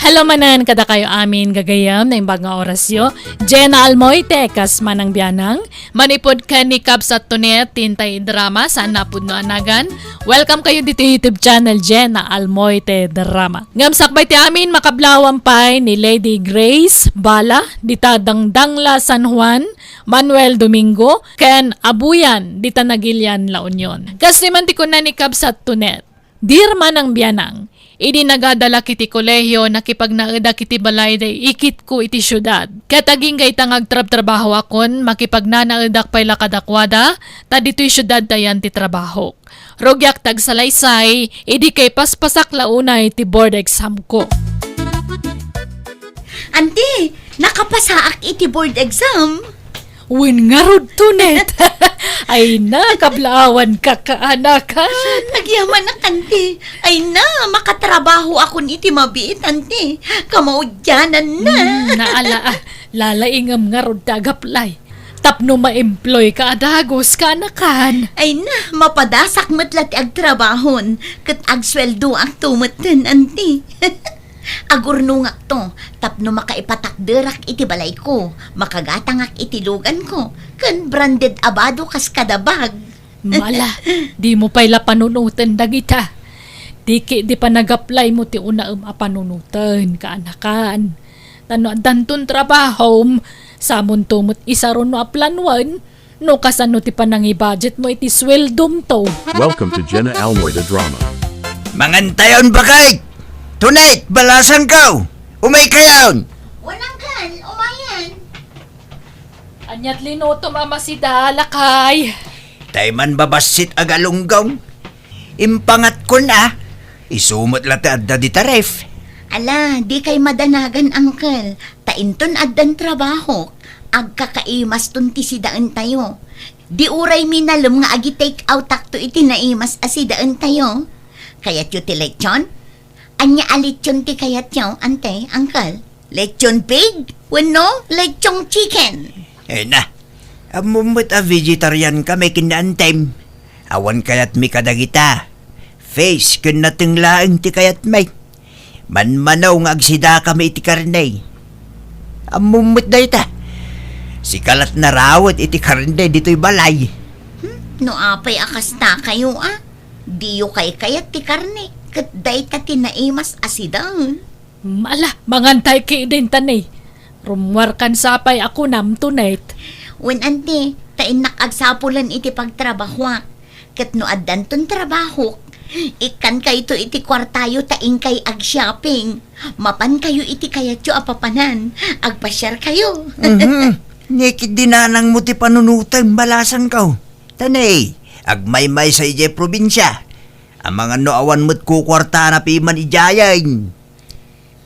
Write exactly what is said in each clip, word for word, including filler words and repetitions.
Hello manen kadakayo amin gagayyem, naimbag nga orasyo. Jenna Almoite, kas manang bianang. Manipud ken ni Kabsat Tonet, ti intay drama, saan napudno a nagan. Welcome kayo dito YouTube channel, Jenna Almoite Drama. Ngem sakbay ti amin, makablawan pay ni Lady Grace Bala, dita Dangdangla, San Juan, Manuel Domingo, ken Abuyan, dita Nagilian, La Union. Kas man ti kuna ni Kabsat Tonet, Dear manang bianang, idi nagadalak iti kolehio, nakipagnaedak iti balay day ikitko iti siudad. Ket agingga ita nga agtrabtrabahoakon, makipagnanaedak pay la kadakuada, ta ditoy siudad tayan ti trabahok. Rugiak ti agsalaysay, idi kay paspasak la unay ti board exam ko. Anti, nakapasaak iti board exam. Wen ngarud, Tonet. Ay na, kablaawanka, kaanakan. Agyamanak, anti. Ay na, makatrabahoakon iti mabiit, anti. Kamaudiananna. Hmm, naala, ah. Lalaingem ngarud ti agaplay. Tapno ma-employ ka a dagus, kaanakan. Ay na, mapadasak met la ti agtrabahon, ket agsueldoakto metten, anti. Agurnongakto tapno makaipatakderak iti balayko, makagatangak iti luganko, ken branded a bado kas kada bag. Mala, dimo pay la panunoten dagita. Diki di panagaplaymo ti unaem a panunoten, kaanakan. Ta no addanton trabahom, samonto met isaro no a planuan, no kasano ti panangibudgetmo iti sueldom to. Welcome to Jenna Almoy the Drama. Mangantayon, bakay! Tonight, balasangko! Umaykayon! Unangkan, umayan. Aniat linutom a masida, lakay? Tay man babassit a galunggong. Impangatkon a. Isu met la ti adda dita ref. Ala, dikay madanagan, uncle. Ta inton addan trabahok, agkakaimaston ti sidaentayo. Di uray minalem nga agi-take outakto iti naimas a sidaentayo. Kayatyo ti lechon? Ania a lechon ti kayatyo, ante, uncle? Lechon pig? Wenno lechon chicken? Eh na, ammom met a vegetarian kami ken ni antem. Awan kayatmi kadagita. Fish ken nateng laeng ti kayatmi. Manmano nga agsidakami iti karne. Ammom met dayta. Sika la't narawet iti karne ditoy balay. Hmm, no apay a kastakayo, a? Diyo kaykayat ti karne, ket dayta ti naimas a sidaen. Ala, mangantay ketdin, tani. Rummuarkan sapay a kunam, Tonet. Wen, anti, ta innak agsapulan iti pagtrabahoak. Ket no addanton trabahok, ikkankayto iti kuartayo ta inkay ag-shopping. Mapankayo iti kayatyo a papanan. Agpasiarkayo. Mhm. Ni ketdi nanangmo ti panunotem, balasangko. Tani, agmaymaysa idiay probinsia. Amangan no awan met kukuartana piman idiayen.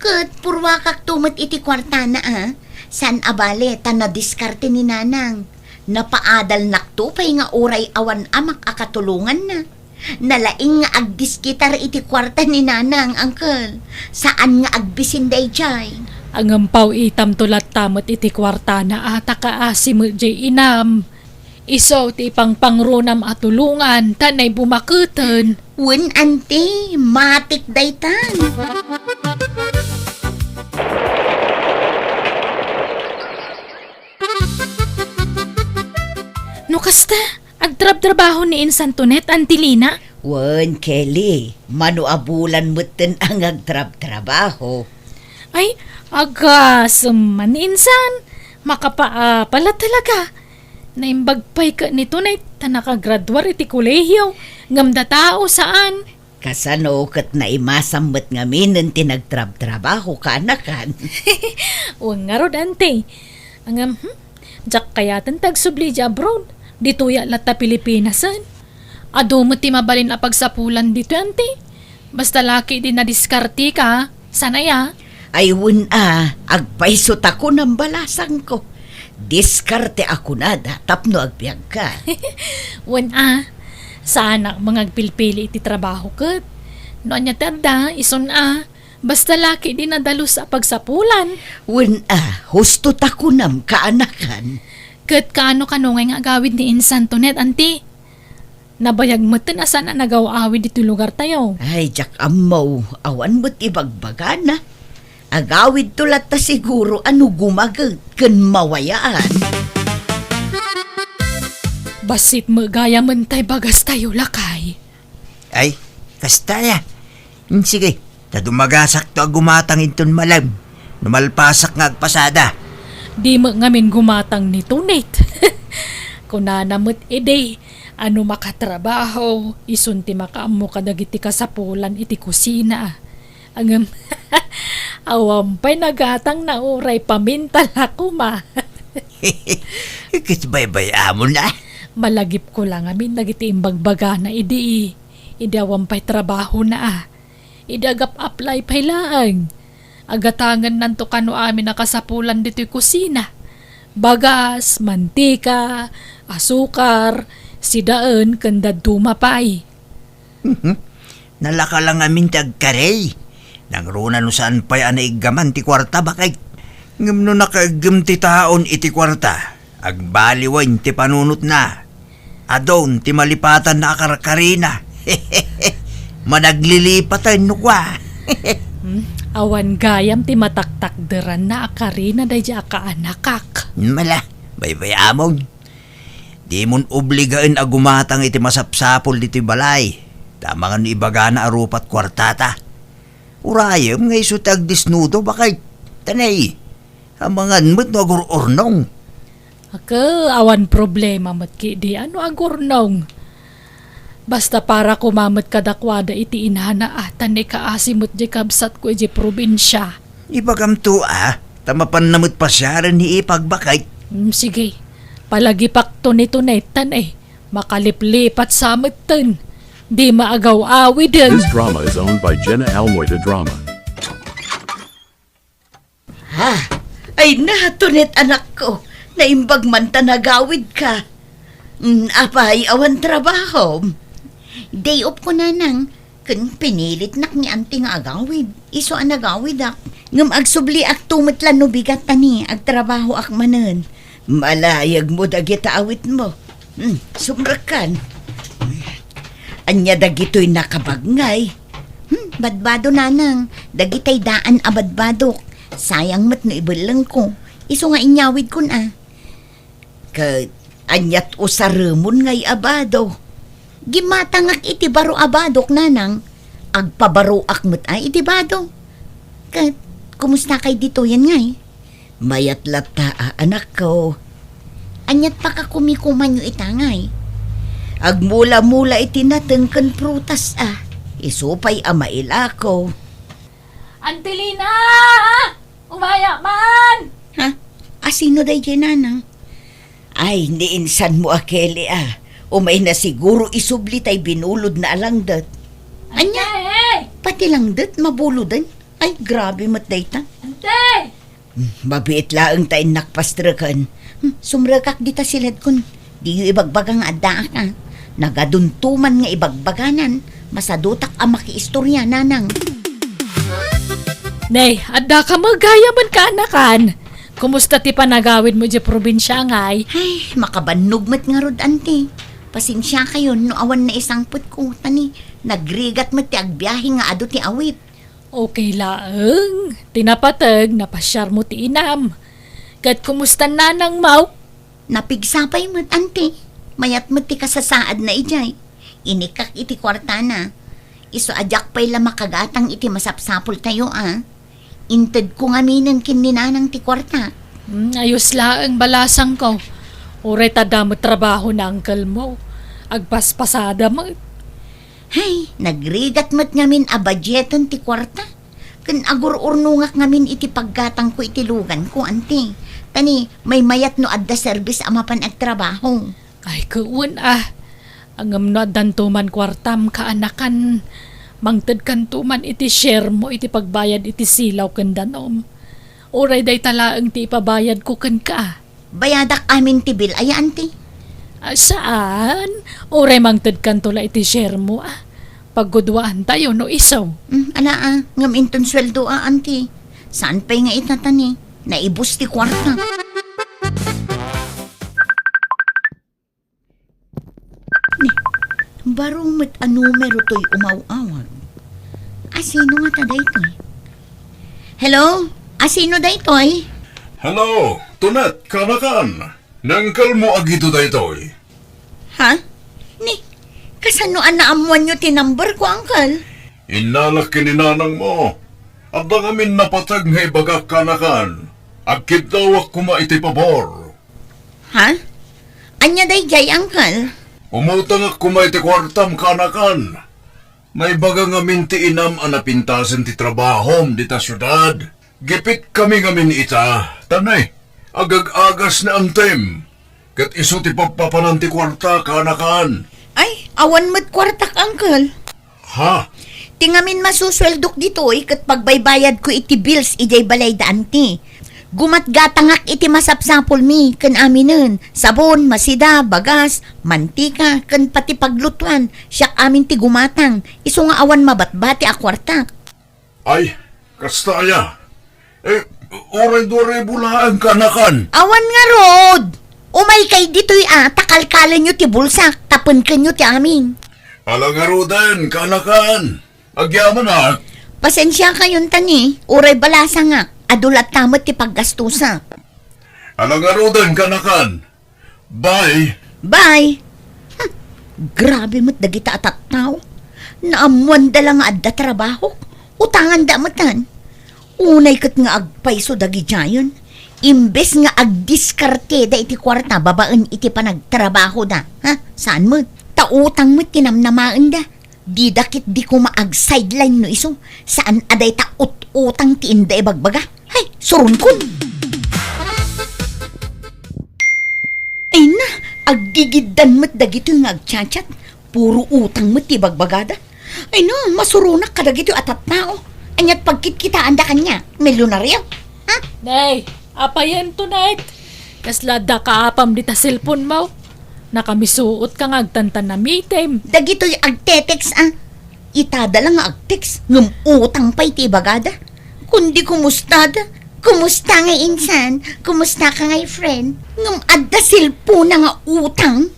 Ket purruakakto met iti kuartana, a. Saan a bale ta nadiskarte ni Nanang. Napaadalnakto pay nga uray awan amak a katulonganna. Nalaing nga agdiskitar iti kuarta ni Nanang, uncle. Saan nga agbisin daydiay. Angampaw itamto latta met iti kuartana a ta kaasi met diay inam. Isu ti ipangpangronam a tulongan ta nay bumaketen. Wen, anti, matik daytan. No kasta, agtrabtrabaho ni insan Tonet, Anti Lina? Wen, Kelly, mano a bulan metten a nga agtrabtrabaho. Ay, agasem man ni insan. Makapaapa la talaga. Naimbag pay ket ni Tonet ta nakagraduar iti kolehiyo, ngem datao saan. Kasano ket naimasam met ngaminen ti nagtrabtrabaho, kaanakan? Wen ngarud, anti. Ngem, hmm, diak kayaten ti agsubli idiay abroad. Ditoyak latta Pilipinasen. Adu met ti mabalin a pagsapulan ditoy, anti. Basta la ketdi nadiskarteka, saan aya? Ay, wen a, agpayso ta kunam, balasangko. Diskarte a kunada tapno agbiagka. Wen a, saanak mangagpilpili iti trabaho ket. No ania ti adda, isun a. Basta la ketdi nadalus a pagsapulan. Wen a, husto ta kunam, kaanakan. Ket kaano kano ngay nga agawid ni insan Tonet, anti? Nabayag metten a saan a nagaw-awid ditoy lugartayo. Ay, diak ammo, awan met ibagbagana. Agawidto latta siguro a no gumaget ken mawayaan. Bassit met gayamen tay bagastayo, lakay. Ay, kasta aya. Hmm, sige, ta dumagasakto a gumatang inton malem, no malpasak nga agpasada. Di met ngamin gumatang ni Tunit. Kunana met idi, a no makatrabaho, isun ti makaammo kadagiti kasapulan iti kusina. Ngem, awan pay nagatangna uray paminta la koma. Ket baybay-amon a. Malagipko la ngamin dagiti imbagbagana idi, idi awan pay trabahona a. Idi agap-apply pay laeng. Agatangennanto kano amin a kasapulan ditoy kusina. Bagas, mantika, asukar, sidaen, ken dadduma pay. Mhm. Nalaka la ngamin ti agkari. Nangruna no saan pay a naiggaman ti kuarta, baket. Ngem no nakaiggem ti taon iti kuarta, agbaliwen ti panunotna. Adun ti malipatanna a karkarina. Managlilipaten no kua. Hmm, awan gayam ti mataktakderanna a karina daydi a kaanakak. Mala, baybay-amon. Dimon obligaen a gumatang iti masapsapul ditoy balay, ta amangan no ibagana a rupat kuartata. Urayem nga isu ti agdesnudo, baket. Tanay, amangan met no agur-urnong. Ake, awan problema met ketdi a no agurnong. Basta para koma met kadakuada iti inana a, ta naikaasi met diay kabsatko idiay probinsia. Ibagamto a, ta mapanna met pasiaren ni ipag, baket. Mm, sige. Palagipakto ni Tunay, tan, eh, makaliplipat sa metten. Di maagaw-awiden. This drama is owned by Jenna Almoy de Drama. Ha? Ay na, Tonet, anakko. Naimbag man ta nagawidka. Mm, apay, awan trabahom? Day off ko, nanang. Ken pinilitnak ni Auntie nga agawid. Isu a nagawidak. Ngem agsubliakto met la no bigat ta ni agtrabahoak manen. Malayagmo dagita awitmo. Hmm, sumrekkan. Ania dagitoy nakabagngay? Hmm, badbado, nanang. Dagitay daan a badbadok. Sayang met no ibellengko. Isu nga inyawidkon a. Ket aniat usaremon ngay a bado? Gimatangak iti baro a badok, nanang. Agpabaroak met a iti bado. Ket kumusta kay ditoyen ngay? Mayat latta a, anakko. Aniat pakakumikumanyo ita ngay? Agmula-mula iti nateng ken prutas a. Isu pay a mailako. Anti Lina! Umaya man! Ha? Asino daydiay, nanang? Ay, ni insan mo a Kelly a. Umayna siguro isubli tay binulodna a langdet. Ania? Ante! Pati langdet, mabuloden? Ay, grabe met dayta. Ante! Hmm, mabiit laeng ta innak pastreken. Hmm, sumrekak dita siledkon. Diyo ibagbaga nga addaak a. Nagadunto man nga ibagbaganan, masadutak a makiistoria, nanang. Nay, adda ka met gayamen kaanakan. Kumusta ti panagawidmo idiay probinsia ngay? Ay, makabannog met ngarud, anti. Pasensiakayon no awan naisangpetko, ta ni nagrigat met ti agbiahe nga adu ti awit. Okay laeng. Ti napateg, napasiarmo ti inam. Ket kumusta nanangmo? Napigsa pay met, anti. Mayat met ti kasasaadna idiay. Inikkak iti kuartana. Isu a diak pay la makagatang iti masapsapultayo a. Intedko ngaminen ken ni nanang ti kuarta. Hmm, ayos laeng, balasangko. Uray ta adda met trabaho ni uncle mo. Agpaspasada met. Hay, nagrigat met ngamin a budgeten ti kuarta. Ken agur-urnongak ngamin iti paggatangko iti luganko, anti. Ta ni, maymayat no adda serbis a mapan agtrabaho. Ay, ken wen a. Ngem no addanto man kuartam, kaanakan, mangtedkanto man iti share mo iti pagbayad iti silaw ken danom. Uray dayta laeng ti ipabayadko kenka. Bayadak amin ti bill aya, anti? Ah, saan? Uray mangtedkanto la iti share mo, ah. Pagguduaantayo no isu. Hmm, ala, ah, ngem inton sueldo a, anti. Saan pay nga ita ta ni? Naibus ti kuarta. Ni, baro met a numero toy umaw-awag. Asino ngata daytoy? Hello? Asino daytoy? Hello, Tonet, kanakan. Ni uncle mo agido daytoy. Ha? Ni, kasano a naammuanyo ti number ko, uncle? Innalak ken ni nanang mo. Adda ngamin napateg nga ibagak kanakan. Agkiddawak koma iti pabor. Ha? Ania daydiay, uncle? Umutangak koma iti kuartam kanakan. Naibaga ngamin ti inam a napintasen ti trabahom dita siudad. Gipit kami ngamin ita, ta ne, agag-agas ni Antem. Ket isu ti pappapanan ti kuarta, kanakan. Ay, awan met kuartak, uncle. Ha? Ti ngamin masusueldok ditoy ket pagbaybayadko iti bills idiay balay da anti. Gumatgatangak iti masapsapulmi ken aminen, sabon, masida, bagas, mantika, ken pati paglutuan. Siak amin ti gumatang, isu nga awan mabatbati a kuartak. Ay, kasta aya. Eh, uray dua ribu laeng kanakan. Awan ngarud! Umaykay ditoy a, ta kalkalenyo ti bulsak, ta penkenyo ti amin. Ala ngaruden, kanakan. Agyamanak. Pasensiakayon ta ni, uray balasangak, adu latta met ti paggastusak. Ala ngaruden, kanakan. Bye. Bye. Hmm, grabe met dagita a tattao. Naammuanda la nga adda trabahok. Utanganda metan. Unay ket nga agpayso dagidiayen. Imbes nga agdiskarteda iti kuarta babaen iti panagtrabahoda. Ha? Saan met? Ta utang met ti namnamaenda. Dida ketdi koma ag-sideline no isu, saan a dayta ut-utang ti inda ibagbaga. Hay, suronkon! Ay na, agdigiddan met dagitoy nga agchat-chat. Puro utang met ti ibagbagada. Ay na, masuronak kadagitoy a tattao. Aniat pagkitkitaanda kaniak, milyonaryo? Ha? Nay, apayen to, Nay? Kasla adda kaapam dita cellphone mo? Nakamisuot ka nga agtantanamitem. Dagitoy agte-text a. Itada la nga agtext, ngem utang pay ti ibagada. Kundi kumustada? Kumusta nga insan? Kumusta ka nga friend? Ngem adda cellphone nga utang?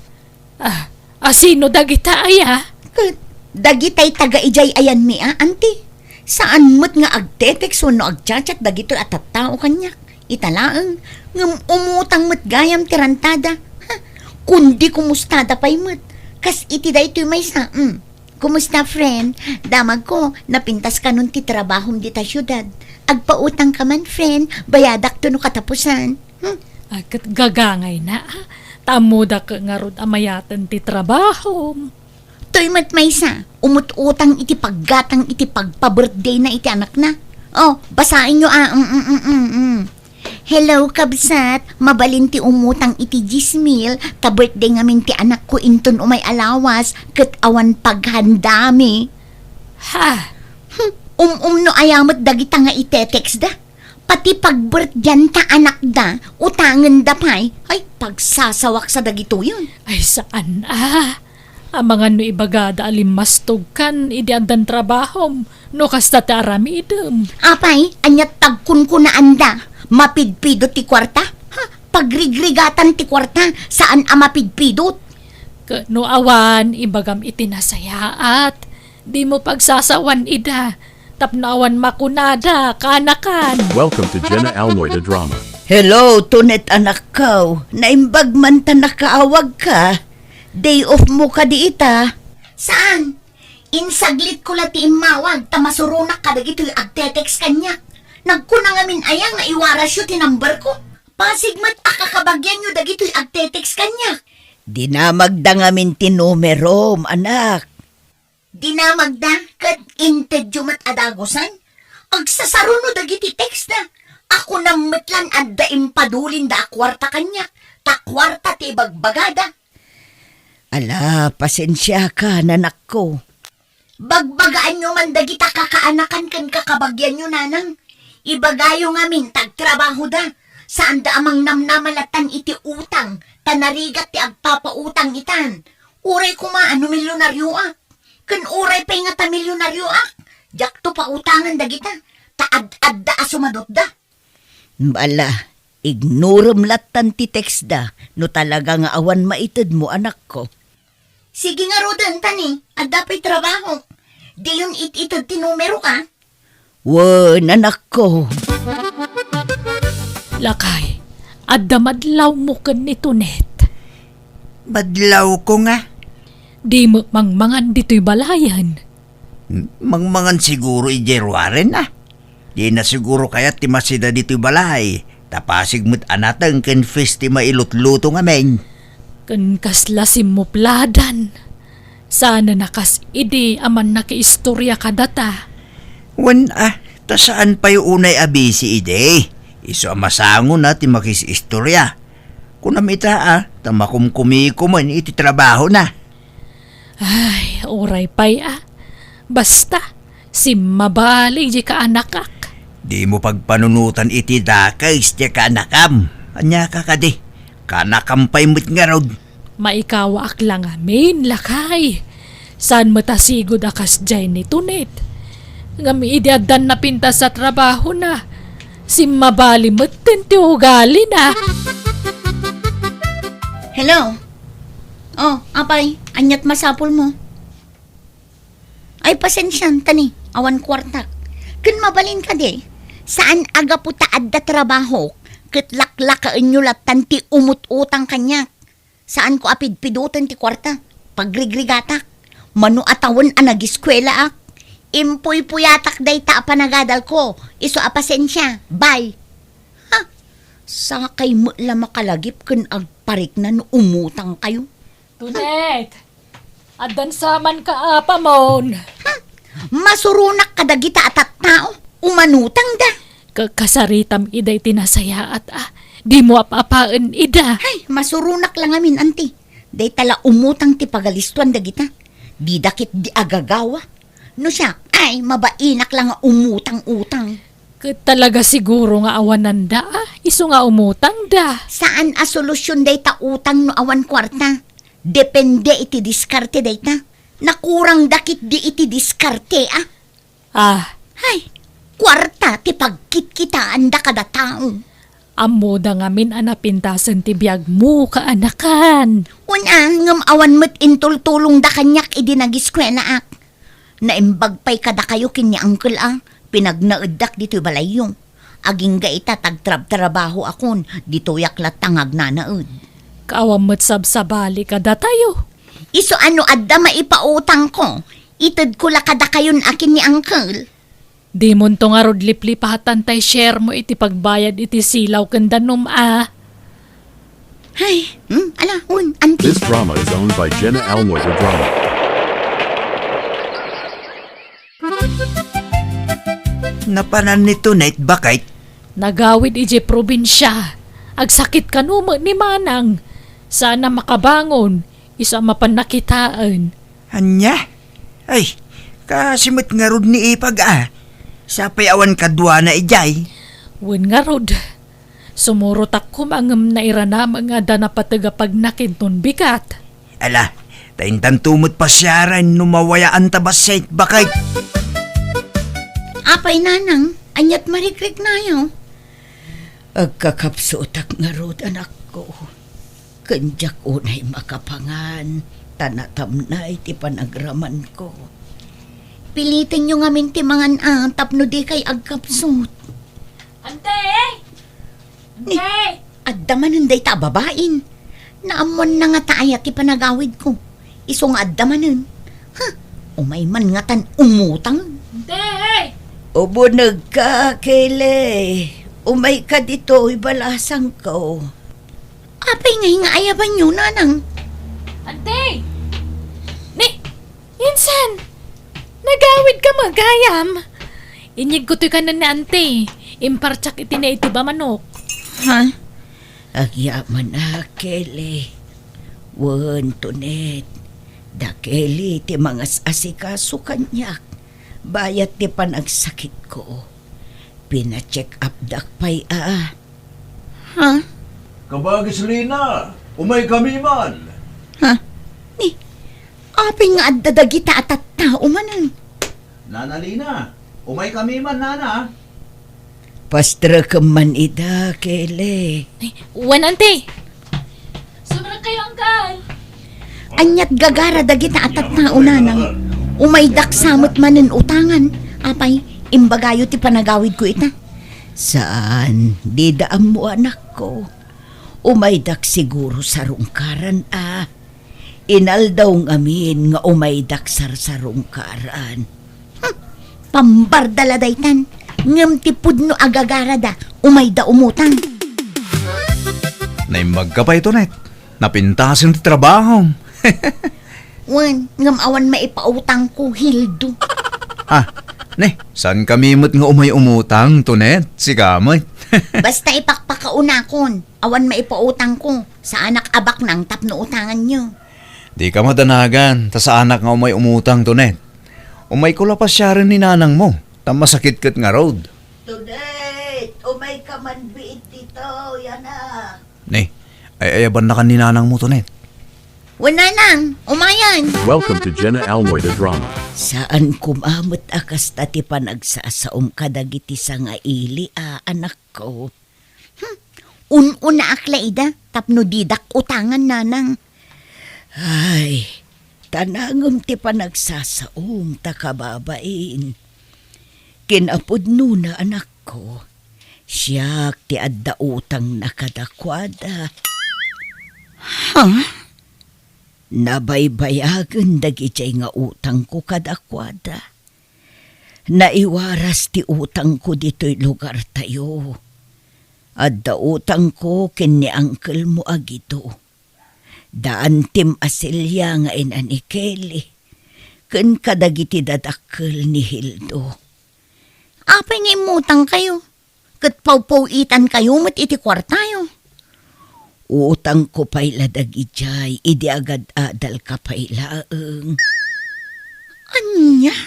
Ah, asino dagita aya? Ket dagitay taga idiay ayanmi a, anti. Saan met nga agte-text wenno agchat-chat dagitoy a tattao kaniak. Ita laeng, ngem umutang met gayam ti rantada. Ha? Kundi kumustada pay met. Kas iti daytoy maysa, mm. Kumusta, friend? Damagko, napintas kanon ti trabahom dita siudad. Agpautang ka man, friend. Bayadak to no katapusan. Hmm? Ay, ket gagangayna, a. Ta ammodak ngarud a mayaten ti trabahom. Toy met maysa, umut-utang iti paggatang iti pagpa-birthday na iti anakna. Oh, basaenyo a. Mm, mm, mm, mm. Hello, kabsat. Mabalin ti umutang iti dies mil, ta birthday ngamin ti anakko inton umay a lawas, ket awan paghandami. Ha? Hmm, um-um no aya met dagita nga ite-text da. Pati pagbirthdayan ta anakda, utangenda pay. Ay, pagsasawaksa dagitoyen. Ay, saan a. Amangan no ibagada a limmastogkan idi addan trabahom, no kasta ti aramidem. Apay, aniat pagkunkunaanda? Mapidpidot ti kuarta? Ha? Pagrigrigatan ti kuarta, saan a mapidpidot? Ket no awan, ibagam iti nasayaat. Dimo pagsasawan ida, tapno awan makunada, kanakan. Welcome to Jenna Almoy the Drama. Hello, Tonet anakko. Naimbag man ta nakaawagka. Day off mo kadi ita? Saan? Insaglitko la ti immawag ta masuronak kadagitoy agte-text kaniak. Nagkuna ngamin aya nga iwarasyo ti number ko. Pasig met a kakabagianyo dagitoy agte-text kaniak. Dinamagda ngamin ti numerom, anak. Dinamagda ket intedyo met a dagusen? Agsasaruno dagiti text da. Akunam met lan adda impadulinda a kuarta kaniak, ta kuarta ti ibagbagada. Ala, pasensiaka, nanakko. Bagbagaanyo man dagita kakaanakan ken kakabagianyo, nanang. Ibagayo ngamin ta agtrabahoda. Saanda a mangnamnama lattan iti utang, ta narigat ti agpapautang itan. Uray koma a no milyonarioak. Ken uray pay ngata milyonarioak, diakto pautangen dagita, ta ad-adda a sumadutda. Bala, ignorem lattan ti textda no talaga nga awan maitedmo, anakko. Sige ngaruden, ta ni, adda pay trabahok. Diyon it-ited ti numerok, a? Wen, anakko. Lakay, adda madlawmo ken ni Tonet. Madlawko nga? Di met mangmangan ditoy balayen. Mangmangan siguro idiay ruaren, a. Dina siguro kayat ti masida ditoy balay, ta pasig met a nateng ken fish ti mailutluto ngamin. Ken kasla simmupladan. Saan a kas idi a mannakiistoria kadata. Wen, a, ta saan pay unay a bisi idi. Isu a masangona ti makis-istoria. Kunam ita, a, ta makumkumikomen iti trabahona. Ay, uray pay, a. Basta, simmabali diay kaanakak. Dimo pagpanunotan iti dakes diay kaanakam. Ania ka kadi? Kaanakam pay met ngarud. Maikawaak la ngamin, lakay. Saan met a sigud a kasdiay ni Tonet. Ngem idi addan napintas a trabahona, simmabali metten ti ugalina. Hello? Oh, apay, aniat masapulmo? Ay, pasensian, ta ni, awan kuartak. Ken mabalin kadi, saan a gapu ta adda trabahok, ket laklakaenyo lattan ti umut-utang kaniak. Saanko a pidpidoten ti kuarta, pagrigrigatak. Mano a tawen a nagiskuelaak, impuypuyatak dayta a panagadalko, isu a pasensia. Bye. Ha? Sakay met la makalagip ken agparikna no umutangkayo. Tonet, addan saman ka apamon. Hmm. Masuronak kadagita a tattao, umanutangda. Ka-, kasaritam ida iti nasayaat a dimo ap-apaen ida. Ay, masuronak la ngamin, anti. Dayta la umutang ti pagalistuan dagita. Dida ketdi agagawa. No siak, ay, mabainak la nga umutang-utang. Ket talaga siguro nga awananda, a, isu nga umutangda. Saan a solusion dayta utang no awan kuarta. Depende iti diskarte dayta. Nakurangda ketdi iti diskarte, a. Ah. Hay, kuarta ti pagkitkitaanda kada tao. Ammoda ngamin a napintasen ti biagmo, kaanakan. Wen a, ngem awan met intultulongda kaniak idi nagiskuelaak. Naimbag pay kadakayo ken ni Uncle a pinagnaeddak ditoy balayyo. Agingga ita ta agtrabtrabahoakon, ditoyak latta nga agnanaed. Kaawan met sabsabali kadatayo. Isu a no adda maipautangko, itedko la kadakayon a ken ni Uncle. Dimonto ngarud liplipatan tay sharemo iti pagbayad iti silaw ken danum a. Hay, hmm, ala, un, anti. This drama is owned by Jenna Almoiter Drama. Napanan ni Tonet, baket? Nagawid idiay probinsia. Agsakit kano met ni Manang. Saan a makabangon. Isu a mapan nakitaen. Ania? Ay, kasi met ngarud ni Ipag a. Sapay awan kaduana idiay. Wen ngarud. Sumurotak koma ngem nairanam nga adda napateg a pagnakinton bigat. Ala, ta intanto met pasiaren no mawayaanta bassit, baket. Apay, Nanang, aniat marikriknayo? Agkakapsutak ngarud, anakko. Ken diak unay makapangan, ta natamnay ti panagramanko. Pilitenyo ngamin ti mangan a tapno dikay agkapsut. Ante! Ni, Ante! Adda manen dayta a babain. Naammoanna ngata aya ti panagawidko. Isu nga adda manen. Ha? Umay man ngatan umutang. Ante! Ubunegka, Kele. Umayka ditoy, balasangko. Apay ngay nga ayabanyo, Nanang? Ante! Ni, Insan! Nagawidka met gayam! Inyegko toy kanen ni Ante. Impartiak iti naitib a manok. Ha? Agyamanak, Kele. Wen, Tonet. Da Kele ti mangas-asikaso kaniak. Bayat ti panagsakitko. Pina-check updak pay a. Ha? Kabagis Lina, umaykami man. Ha? Ni, apay nga adda dagita a tattao manen? Nana Lina, umaykami man, Nana. Pastrekem man ida, Kele. Ay, wen, Ante. Sumrek kayo, Uncle. Aniat gagara dagita a tattao, Nanang? Umaydak sa met manen utangan. Apay, Imbagayo ti panagawidko ita? Saan, dida ammo, anakko. Umaydak siguro sarungkaran a. Inaldaw ngamin nga umaydak sarsarungkaran. Hmm, pambardala daytan. Ngem ti pudno a gagarada, umayda umutang. Naimbag ka pay, Tonet. Napintasen ti trabahom. Wen, ngem awan maipautangko, Hildo. Ah, ne, saan kami met nga umay umutang, Tonet? Sika met. Basta ipakpakaunakon, awan maipautangko. Saanak a baknang tapno utanganyo. Dika madanagan, ta saanak nga umay umutang, Tonet. Umayko la pasiaren ni nanangmo, ta masakit ket ngarud. Tonet, umayka man biit ditoy, anak. Ne, ay-ayabannakan ni nanangmo, Tonet. Wen, nanang, umayan. Welcome to Jenna Almoy the Drama. Saan koma met a kasta ti panagsasaom kadagiti sangaili a, anakko. Hmm, un-unaak la ida tapno didak utangan, nanang. Ay, ta nangem ti panagsasaom ta kababain. Kinapudnona, anakko, siak ti adda utangna kadakuada. Ha? Nabaybayagen dagidiay nga utangko kadakuada. Naiwaras ti utangko ditoy lugartayo. Adda utangko ken ni angkelmo a Guido. Da Antim a Celia nga ina ni Kelly, ken kadagiti dadakkel ni Hildo. Apay nga immutangkayo? Ket pawpaw-itankayo met iti kuartayo. Utangko pay la dagidiay idi agad-adalka pay laeng. Ania?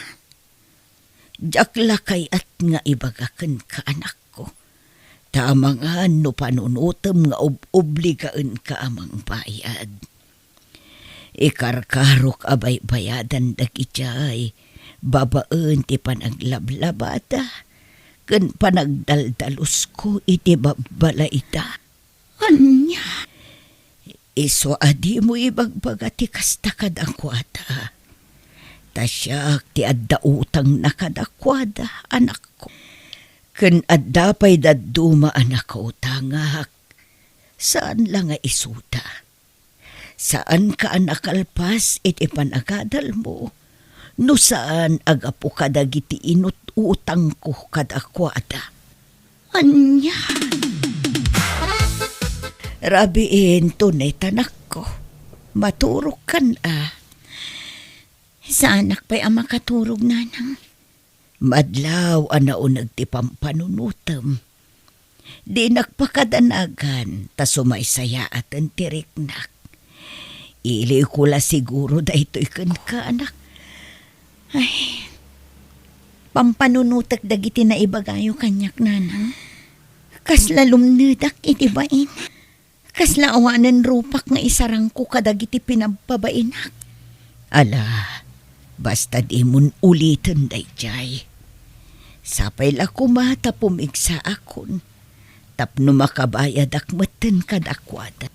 Diak la kayat nga ibaga kenka, anakko, ta amangan no panunotem nga ub-obligaenka a mangbayad. Ikarkarok a baybayadan dagidiay babaen ti panaglablabada ken panagdaldalusko iti babbalayda. Ania? Isu a dimo ibagbaga ti kasta kadakuada. Ta siak ti adda utangna kadakuada, anakko. Ken adda pay dadduma a nakautangak. Saan la nga isuda. Saanka a nakalpas iti panagadalmo, no saan a gapu kadagiti inut-utangko kadakuada. Ania? Rabiin, Tonet, anakko. Maturogkan a. Saanak pay a makaturog, nanang. Madlaw a nauneg ti pampanunotem. Dinak pakadanagan ta sumaysayaaten ti riknak. Iliwko la siguro daytoy kenka, anak. Ay, pampanunotek dagiti naibagayo kaniak, nanang. Kasla lumnedak iti bain. Kasla awanen rupak nga isarangko kadagiti pinabpabainak. Ala, basta dimon uliten daydiay. Sapay la koma ta pumigsaakon tapno makabayadak metten kadakuada.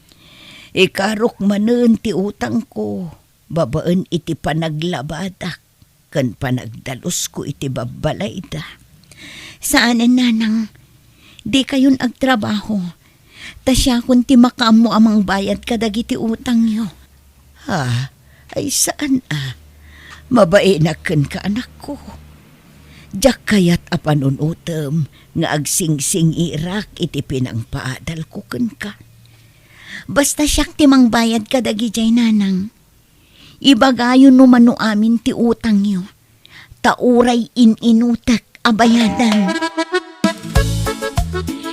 Ikarok manen ti utangko babaen iti panaglabadak ken panagdalusko iti babbalayda. Saanen, nanang, dikayon agtrabaho, ta siakon ti makaammo a mangbayad kadagiti utangyo. Ha? Ay, saan a? Mabainak kenka, anakko. Diak kayat a panunotem nga agsingsingirek iti pinangpaadalko kenka. Basta siak ti mangbayad kadagidiay, nanang. Ibagayo no mano amin ti utangyo, ta uray in-inutek a bayadan.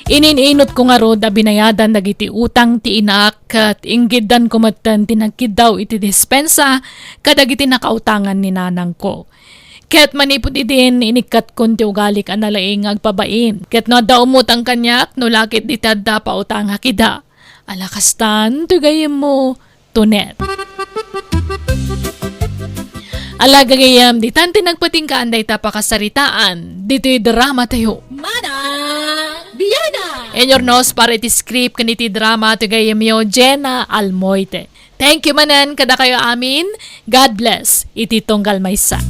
Inin-inutko ngarud a binayadan dagiti utang ti inaak, ket inggiddanko metten ti nagkiddaw iti dispensa kadagiti nakautangan ni nanangko. Ket manipud idin, inikkatkon ti ugalik a nalaing nga agpabain. Ket no adda umutang kaniak, no la ket dita adda pautangak ida. Ala kastan, ti gayyemmo, Tonet. Ala gagayyem, ditan ti nagpatinggaan dayta pakasaritaan, ditoy drama tayo. Manang Biana! Inurnos para iti script ken iti drama ti gayyemyo, Jenna Almoite. Thank you manen kadakayo amin. God bless. Iti tunggal maysa.